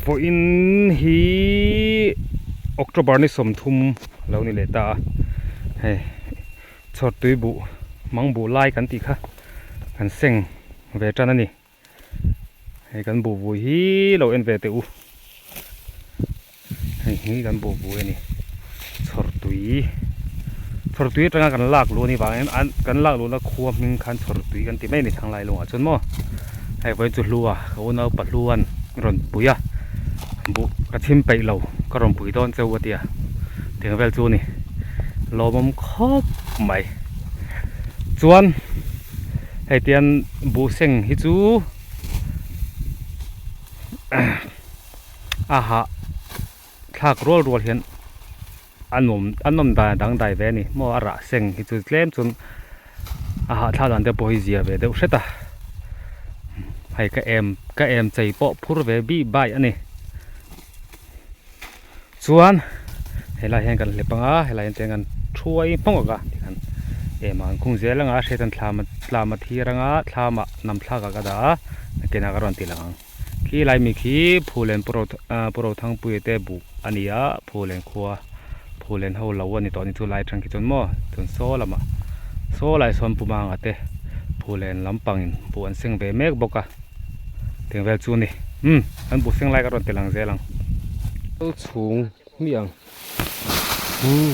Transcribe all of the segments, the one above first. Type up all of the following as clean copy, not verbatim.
Vawiin hi October ni 30 lo ni leh ta a, hei chhawrtui buh mang buh lai kan tih kha kan seng ve tan a ni. Hei kan buh vui hi lo en ve teh u. Hei hi kan buh vui a ni. Chhawrtui chhawrtui atanga kan lak luh a nih vangin an kan lak luhna khua hming khan chhawrtui kan ti mai a ni thlanglai lungah chuan maw. Hei vawiin chu hlua ka unaupa hluan rawn pui a buh ka chhim peih lo ka rawn pui dawn cheu a tia tiang vel chu a ni lawmawm khawp mai chuan. Hei tian buh seng hi chu a hah thlak rual rual hian a nuam a nawm dan a dangdai ve a ni maw a rah seng hi chu tlem chuan a hahthlak dan te pawh hi zia ve deuh hret a hei ka em ka em chei pawh phur ve bih bai a ni chuan helai hian kan hlep anga helai hian chuan kan thuai hmawk a tikhan em ah an khung zel anga hriat an thlam tlam a thir anga thlam ah nam thlak ah ka dah a nakinah ka rawn ti lang ang khi lai mi khi phulen puro ah puro thangpuia te buh a ni a phulen khua phulen ho lo a ni tawh a ni chu lai atang khi chuan maw chuan saw lamah saw lai sawn pumanga te phulen lampangin buh an seng ve mek bawk a. Tiang vel chu a ni. Umm an buh seng lai ka rawn ti lang zel ang. Chhung mi ang. Umm.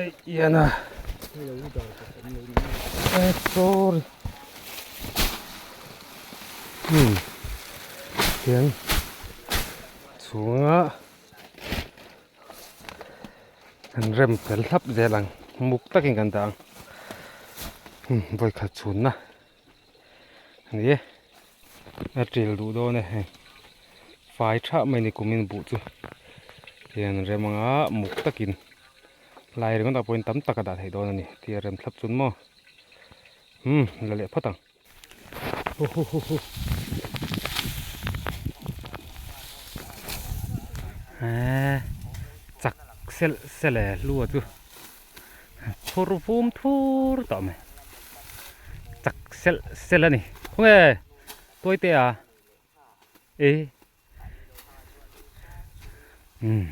Ei ian a. Eh sorry. Umm. Tiang chhunga. Kan rem fel thlap zel ang muk takin kan dah ang vawikhat chhunna a ni e a ṭil duh dawn e hei fai thah mai ni kumin buh chu hian rem anga muk takin lai ringawt ah pawhin tam tak a dah theih dawn a ni tia rem thlap chuan maw umm la leh phawt ang. Chak selh selh e hlu a chu thur vum thur tawh mai chak selh selh a ni khawnge tuaite a e umm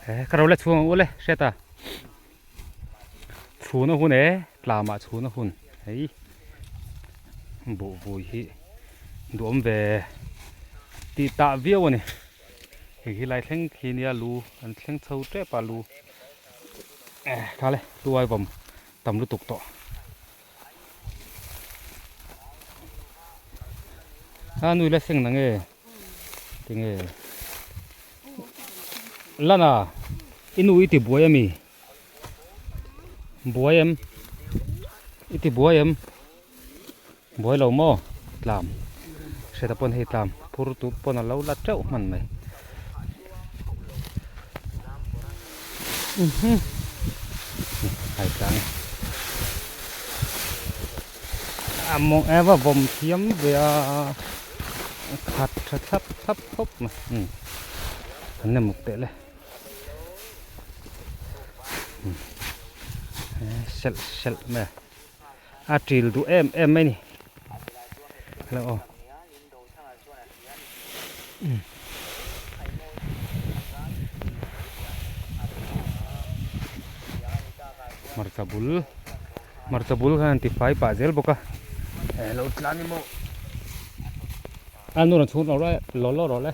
he ka ro la chhung ang u le hriat a chhun a hun e tlamah chhun a hun hei buh vui hi duhawm ve tih tah viau a ni hei khi lai thleng khi nia lu an thleng chho tep a lu eh kha le tuai vawm tam lutuk tawh. A nui la seng na nge tinge lana i nu i ti buai ami buai em i ti buai em buai lo maw tlam hriata pawn hei tlam phur tur pawn a lo la teuh hman mai a mawng eva vawm thiam ve a khat tha thlap thlap khawp mai an nem muk teh le selh selh mai a til duh em em mai ni hello aw. Hmarcha bul hmarcha bul khan an ti fai pah zel bawk a eh lo tlan emaw a nu rawn chhung lo law law rawh le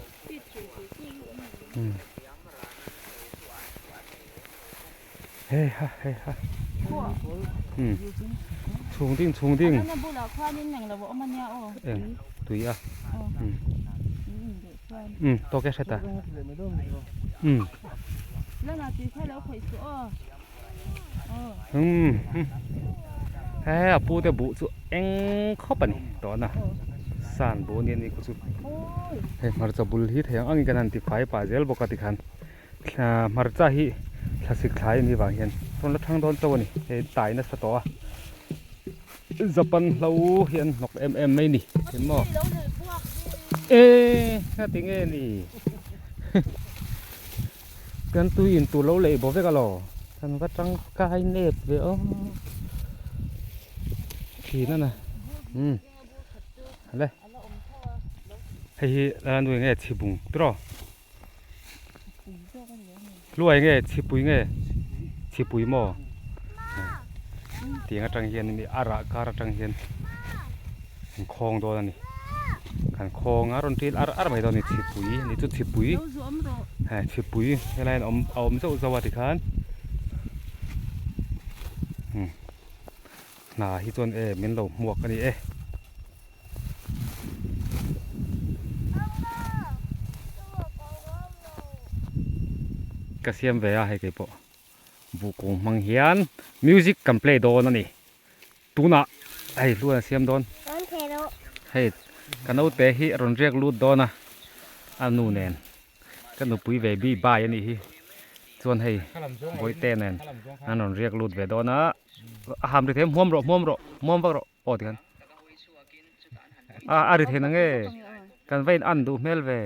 Hei ha hei ha umm chhung ding chhung ding eng tui a umm umm tawk e hret a umm umm he a pu te buh chu eng khawp a ni tawh na san buh a nia ni khu chu hei hmarcha bul hi thei ang angin kan han ti fai pah zel bawk a tikhan. Hmarcha hi thlasik thlai a nih vang hian rawn la thang dawn chauh a ni hei tai nasa tawh a Japan hlo hi an hnawk em em mai ni tin maw e nga ti nge ni kan tui in tur lo lei bo vek a lo kan va tangkai nep ve aw. Thin a na. Umm. Le. Hei hi a nu enge chhibung tiraw? Hluai nge chhipui nge? Chhipui maw? Tiang atang hian mi a rah kar atang hian an khawng dawn a ni. Kan khawng a rawn ṭil ar ar mai dawn a ni chhipui a ni chu chhipui he chhipui helai hian a awm a awm zauh zauh a tikhan umm hna hi chuan e min lo hmuak a ni e. Ka siam ve a hei keipawh buhkung hmang hian music kan play dawn a ni. Tunah hei hluan a siam dawn. Hei ka naute hi a rawn riak lut dawn a, a nu nen ka nupui ve bi bai a nih hi. Chuan hei Bawihte nen an rawn riak lut ve dawn a, a ham ri thei a hmuam rawh hmuam rawh hmuam vak rawh aw tikhan a a ri thei nange kan va in an duh hmel ve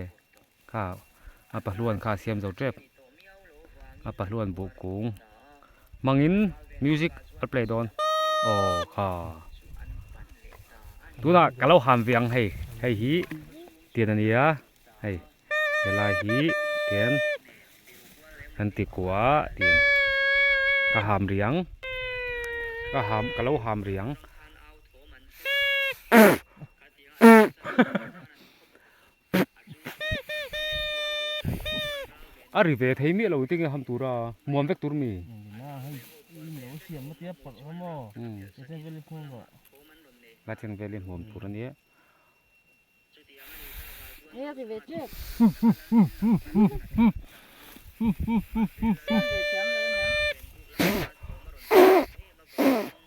kha a pahluan kha a siam zo tep a pahluan buh kung hmangin music a play dawn aw kha tunah ka lo ham ve ang hei hei hi tian a nia hei helai hi tian kan ti kua tian ka ham riang ka ham ka lo ham riang. A ri ve thei miah lo tinge ham tura muam vek tur mi. La chen vel hi hmuam tur a nia.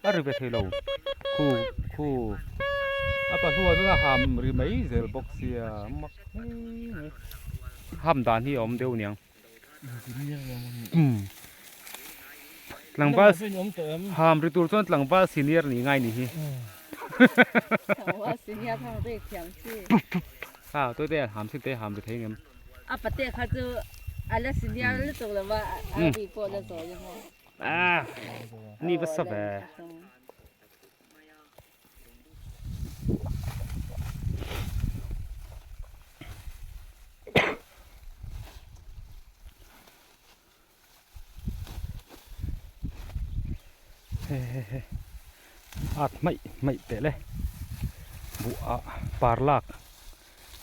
A ri ve thei lo khu khu a pahluah chuan a ham ri mai zel bawk sia mak hle mai ham dan hi a awm deuh aniang tlangval ham ri tur chuan tlangval senior nih ngai ni hi a tawite ham sin te ham ri thei ngem a pate kha chu ala senior lutuk lova a ri pawh la zawi emaw. Ah, ni va sa ve. He he he. At mai mai teh le. Buh ah par lak.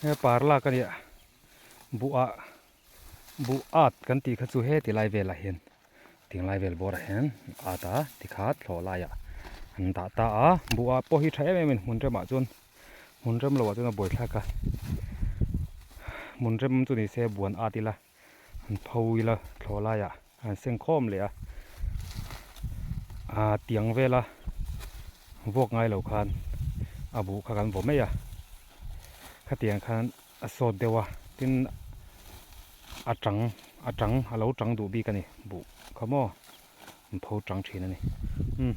He par lak ania. Buh ah Buh at kan tih kha chu he ti lai velah hian tiang lai vel bawrah hian at a tikhat thlawh laiah an dah ta a buh ah pawh hi tha em em in hmun remah chuan hmun rem loh ah chuan a buaithlak a hmun rem chu ni se buan at ila an pho ila thlawh laiah an seng khawm leh a ah tiang vela vuak ngai lo khan a buh kha kan vaw mai a khatiang khan. A sawt deuh a tin a tang a tang a lo tang duh bik a ni buh kha maw an pho tang thin a ni umm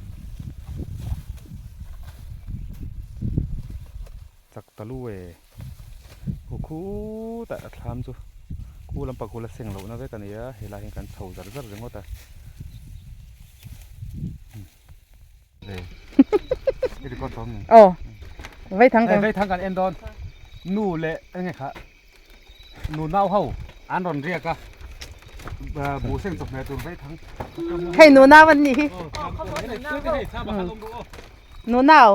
chak ta lu e khu khutah a thlam chu khu lampang khu la seng lohna vek a ni a helai hian kan chho zar zar ringawt a Aw vei thang kan vei thang kan en dawn nu leh enge kha nu nau ho an rawn riak a bu seng chawhmeh tur vei thang hei nu nau an ni hi nu nau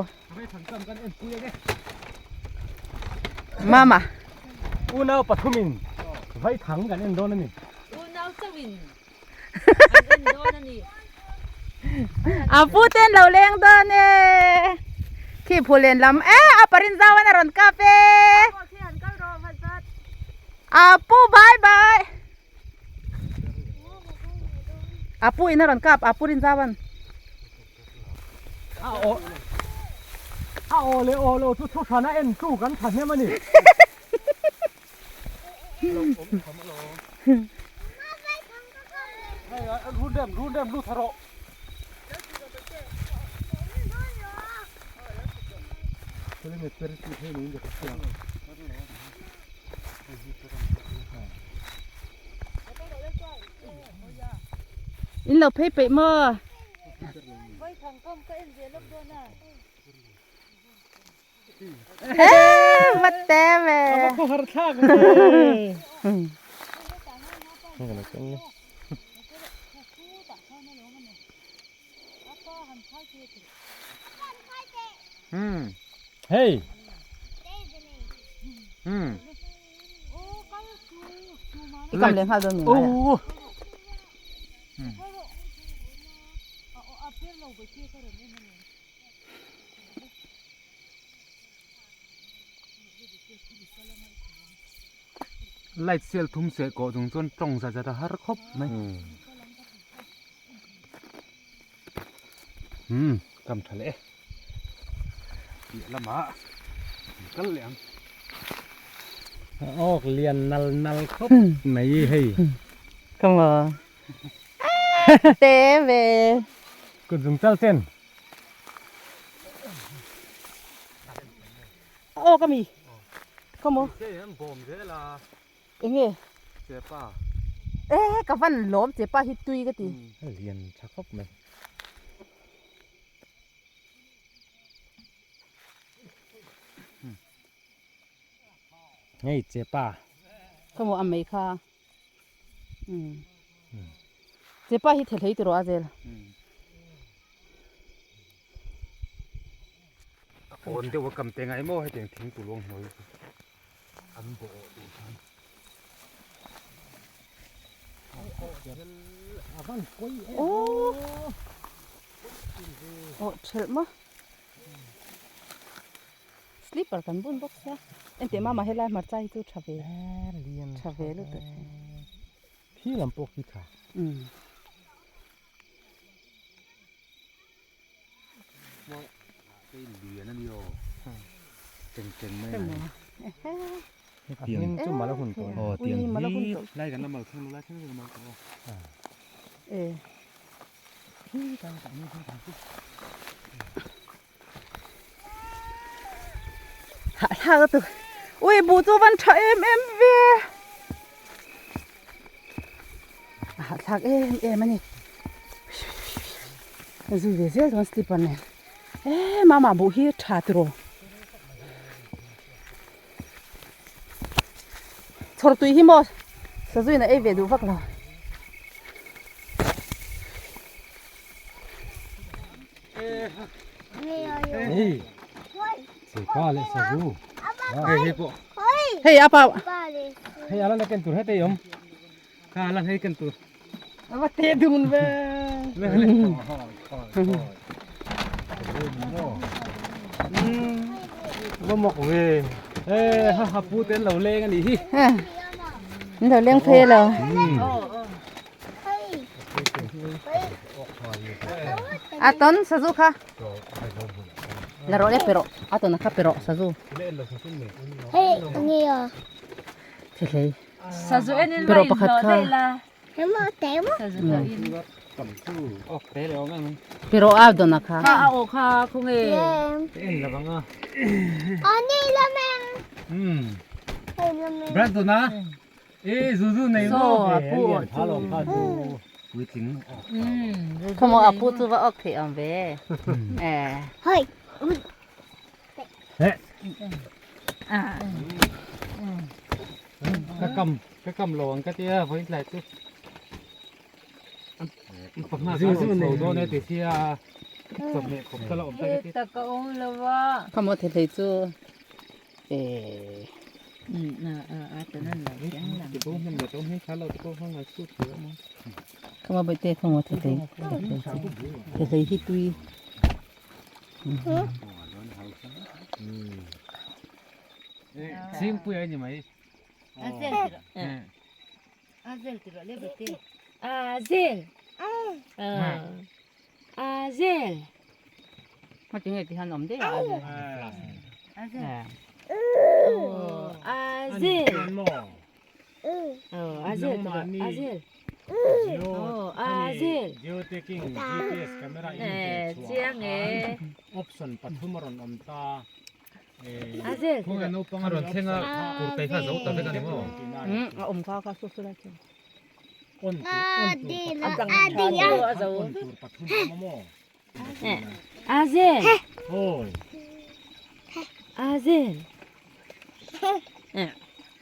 mama unau pathumin vei thang kan en dawn a ni unau chauhin A pu ten lo leng dawn e khi phulen lam e a parin zau an a rawn kap e a pu bye bye a pu in a rawn kap a pu rin zau an a aw a aw leh aw lo chu thu hran a en tu kan thahnem a ni. In lo phei peih maw? Va te ve. A va khawhar thlak ve. Hei. I kam leh nghal dawn mi ngai a. Light sial thum seh kawh chung chuan tawng zat zat a har khawp mai. Umm kam tha leh e. Piah lamah an kal leh ang. Awk lian nal nal khawp mai hei. Come on. Te ve. Kut zung chal chen. Aw ka mi. Come on. Enge? Chepa. E ka van lawm chepa hi tui ka ti. Lian tha khawp mai. Hei chepa. Come on a mei kha. Chepa hi thelhei tiraw a zel. Awn deuh a kam te ngai maw hetiang thing tuluang hnuai chu an bawh awh tur khan. Aw thelh maw. Slipper kan bun bawk sia. Enteh mama helai hmarcha hi chu tha ve. Tha ve lutuk. Khi lam pawh khi tha. Lian a ni aw. Cheng cheng mai a ni. Hnim chu mal a hun tawh. Aw tiang hi lai kan la mal thleng lo lai thleng kan mal tawh aw. E. Hah thlak a tu. Ui buh chu van tha em em ve. A hah thlak em em a ni. Ka zui ve zel dawn slipper nen. E mama buh hi tha tiraw. Chhawr tui hi maw sazuiin a ei ve duh vak lo. Hei chepa leh sazu. Hei hei pawh. Hei apa. Hei ala la ken tur hetei awm. Kha ala hei ken tur. Ava te dun ve. Va mawk ve. E ha ha pu te an lo leng a nih hi. An lo leng phei lo. A tawn sazu kha. La rawh le pe rawh. A tawn a kha pe rawh sazu. Hei nge a. Thilhlei. Sazu enin Pero pakhat kha. Pero a dona kha. Kha a aw kha khawnge. En la banga. Ani la meng. Brad dona. E zuzu nei So mo. a pu aw chu. Puitling. Khaw a pu chu va awk thei awm ve. Eh. Hoi. He. Ka kam ka kam lo ang ka tia vawiin tlai chu. Pakhat zu zu nei dawn e ti sia chawhmeh khawp ta la awm ta ka ti. Heta ka awm lo va. Khaw maw thei hlei chu eh. Khaw maw bawihte khaw maw thei hlei thei hlei hi tui. Chhingpui a ni mai. Azel tih rawh le bete. Azel. Azel. Ma tinge ti han awm daih a Azel. Azel. Azel. Azel tih rawh Azel. Azel. Geo taking GPS camera in teh chhuah Chiang e. Option pathum a rawn awm ta. Khawnge naupang a rawn thleng a kur tai kha zo ta vek a ni maw? Umm a awm kha kha saw saw lai chu. Azel. A zel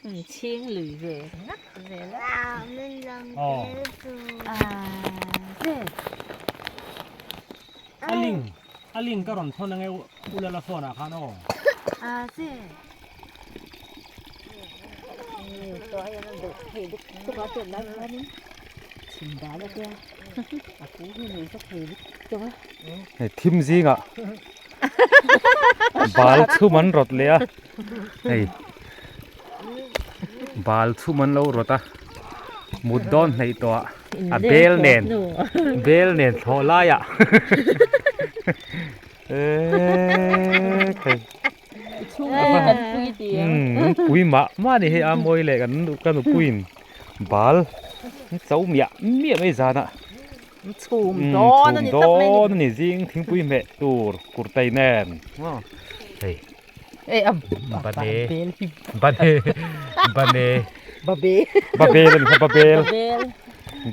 an chhing lui ve ngat zel a. A zel. A link a link ka rawn thawn ange ulala phone ah khan aw. A zel. Hei thim zingah bal chhum an rawt leh a hei bal chhum an lo rawt a mut dawn hnaih tawh ah a bel nen bel nen thlawh laiah eeee hei pui mah mah a ni hei a mawi leh kan ka nupuiin bal cho miah miah mai zanah chhum dawn a ni tawp mai dawn a ni zing thingpui hmeh tur kurtai nen hei eh a bane bane bane babe babel a ni kha babel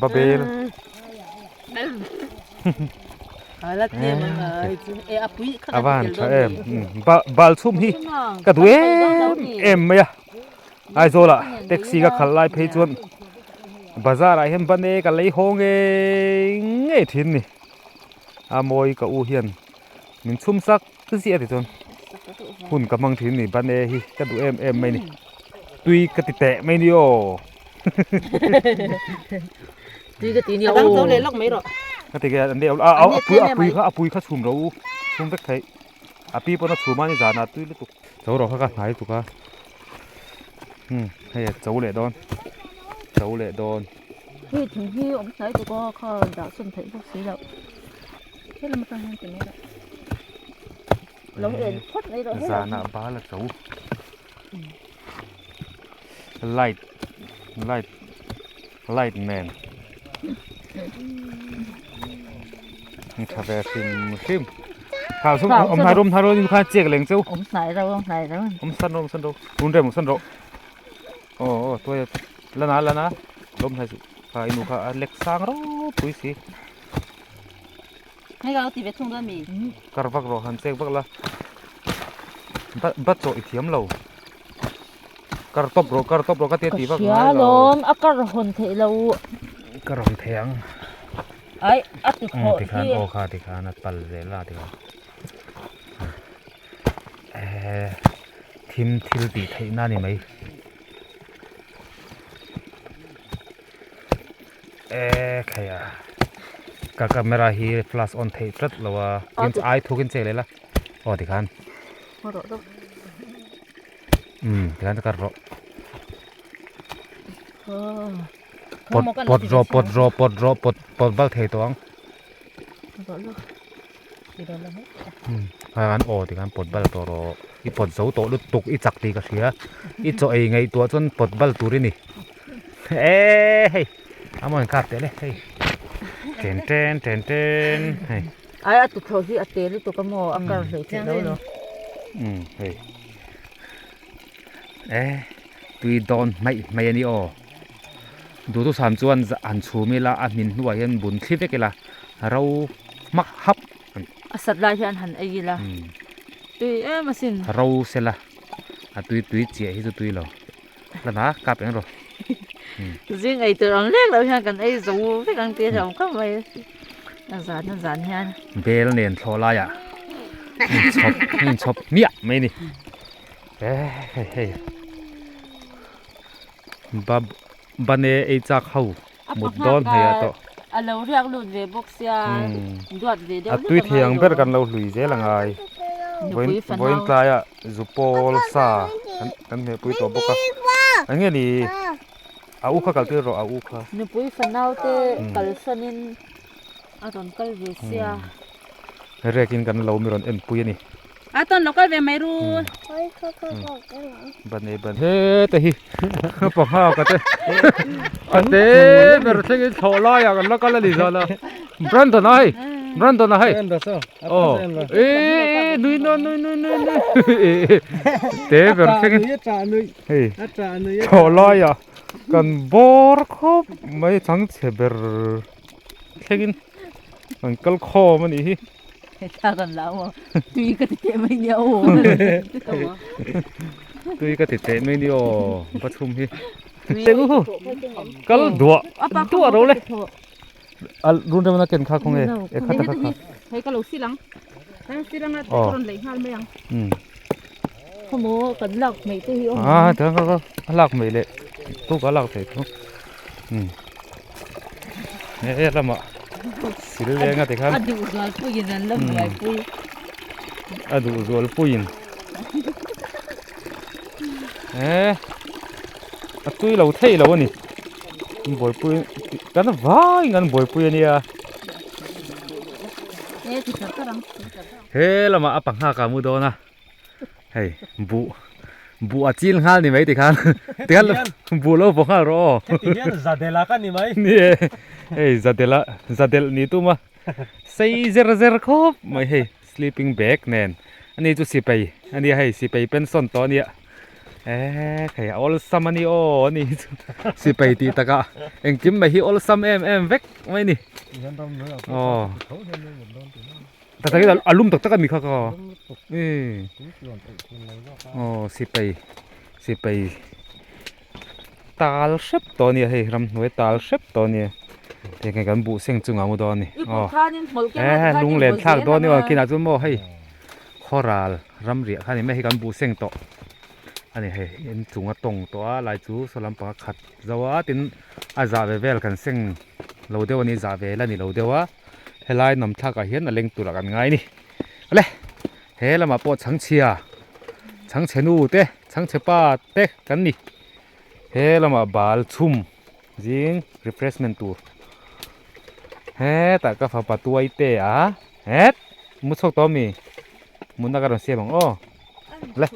babel a van tha em bal chhum hi ka duh em em mai a Aizawl ah taxi ka khalh lai phei chuan bazar ah hian bane ka lei haw ngei ngei thin ni a mawi ka u hian min chhum sak ziah a ti chuan hun ka hmang thin ni bane hi ka duh em em mai ni tui ka ti teh mai ni aw. Tui ka ti nia aw. A dang zo leh lawk mai rawh. Ka ti a a pui a pui kha a pui kha chhum ro chhum vek theih a pi pawn a chhum a ni zan ah tui lutuk. Cho rawh kha ka hnai tuk a umm hei a cho leh dawn cho leh dawn. Hei thing hi awm hnai tuk a kha dah sawn theih bawk si loh helam atang hian ti mai rawh lo en phawt mai rawh helam zan ah bal a cho light light light nen tha ve hrim hrim kha sum awm hnai rawh awm hnai rawh khan chek leng cheu awm hnai rawh awm hnai rawh awm san rawh awm san rawh tun rem awm san rawh aw aw tuai la na la na lawm hnai suh kha i nu kha a lek sang ropui si hei ka ti ve thung dawn mi kar vak rawh han chek vak la bat bat chawh i thiam lo kar tawp rawh kar tawp rawh ka tia tih vak ngai lo lawm a kar hawn theih lo kar hawn thei ang ai a ti khawh ti khan aw kha ti khan a pal zel a ti khan eh thim thil tih theih na ni mai eh khai a ka camera hi flash on theih tlat lo a ai thukin che leh la aw ti khan umm ti khan ka rawh pawt pawt rawh pawt rawh pawt rawh pawt pawt bal thei tawh ang umm khan aw ti khan pawt bal tawh rawh i pawt zo tawh lutuk i chak tih ka hria i chaw ei ngaihtuah chuan pawt bal tur i ni eee hei a maw in kap teh le hei ten ten ten ten hei. Ai a tuthlawh hi a te lutuk a maw a kar hlei theih lo lo. Umm hei e tui dawn hmaih hmaih a ni aw duhthusam chuan han chhum ila a hmin hnuah hian bun thli vek ila ro hmak hap a ni. A sat lai hian han ei ila tui em asin. Ro sela a tui tui chiah hi chu tui lo la na kap eng rawh. Zing ei tur ang lek lo hian kan ei zo vek ang tih a hlauhawm khawp mai. A zan a zan hian. Bel nen thlawh laiah inchhawp inchhawp hmiah mai a ni. Eh hei hei ba bane ei chak ho mut dawn hmeiah tawh. A lo riak lut ve bawk sia duat ve deuh A tui thei ang ber kan lo hlui zel a ngai. Vawiin vawiin tlaiah zupawl sa kan hmehpui tawh bawk a. Eng nge ni? A u kha kal tir rawh a u kha. Nupui fanau te kalsanin a rawn kal ve sia. Rekin kan lo mi rawn en pui a ni. A tawn lo kal ve mai ru. Ban e ban he te hi pangha ka te a te ber thleng in thlawh lai ah kan la kal a ni zan a Brandon a hei Brandon a hei aw e e nui nui nui nui nui nui te ber thleng in Hei thlawh laiah kan bawr khawp mai chhang chhe ber thlengin an kal khawm a nih hi. Thla kan la maw? Tui ka ti teh mai nia aw. Tui ka ti teh mai nia aw va chhum hi. Kal duah duah ro le. A run rem na ken kha khaw nge e kha ta kha kha. Hei ka lo sil ang. Hei sil anga ka rawn lei nghal mai ang. Khaw maw kan lak hmeih te hi awm. A ta kha kha a lak hmeih leh tu ka lak theih thu. E e lamah sil leng a ti khan. A duh zual puiin an la buaipui. A duh zual puiin. E a tui lo thei lo a ni. Buaipui kan vaiin kan buaipui a nia. He lamah a panghak a mu dawn a hei buh buh a chil nghal ni mai tikhan tikhan buh lo vaw nghal rawh aw. Heti hian zadela ka ni mai. Ni e hei zadela zadelh ni tum a sei zer zer khawp mai hei sleeping bag nen ani chu sipai a nia hei sipai pension tawh a nia. Eee hei a awlsam a ni aw a ni chu sipai tih takah engkim mai hi awlsam em em vek mai a ni aw tak takin a lum tak tak a mi kha ka aw sipai sipai tal hrep tawh a nia hei ramhnuai tal hrep tawh a nia heng kan buh seng chungah mu dawn a ni aw he lunglen thlak dawn a ni aw kinah chuan maw hei khawral ramriah kha ni mai hei kan buh seng tawh a ni hei in chung a tawng tawh a lai chu saw lampang a khat zo a tin a zah ve vel kan seng lo deuh a ni zah ve la ni lo deuh a helai nam thlakah hian a leng turah kan ngai a ni awle he lamah pawh chhangchhia chhangchhe nu te chhangchhe pa te kan ni he lamah bal chhum zing refreshment tur hetah ka fapa tuai te a het. Mu chhuak tawh ami? Mutna ka rawn siam ang aw. Le.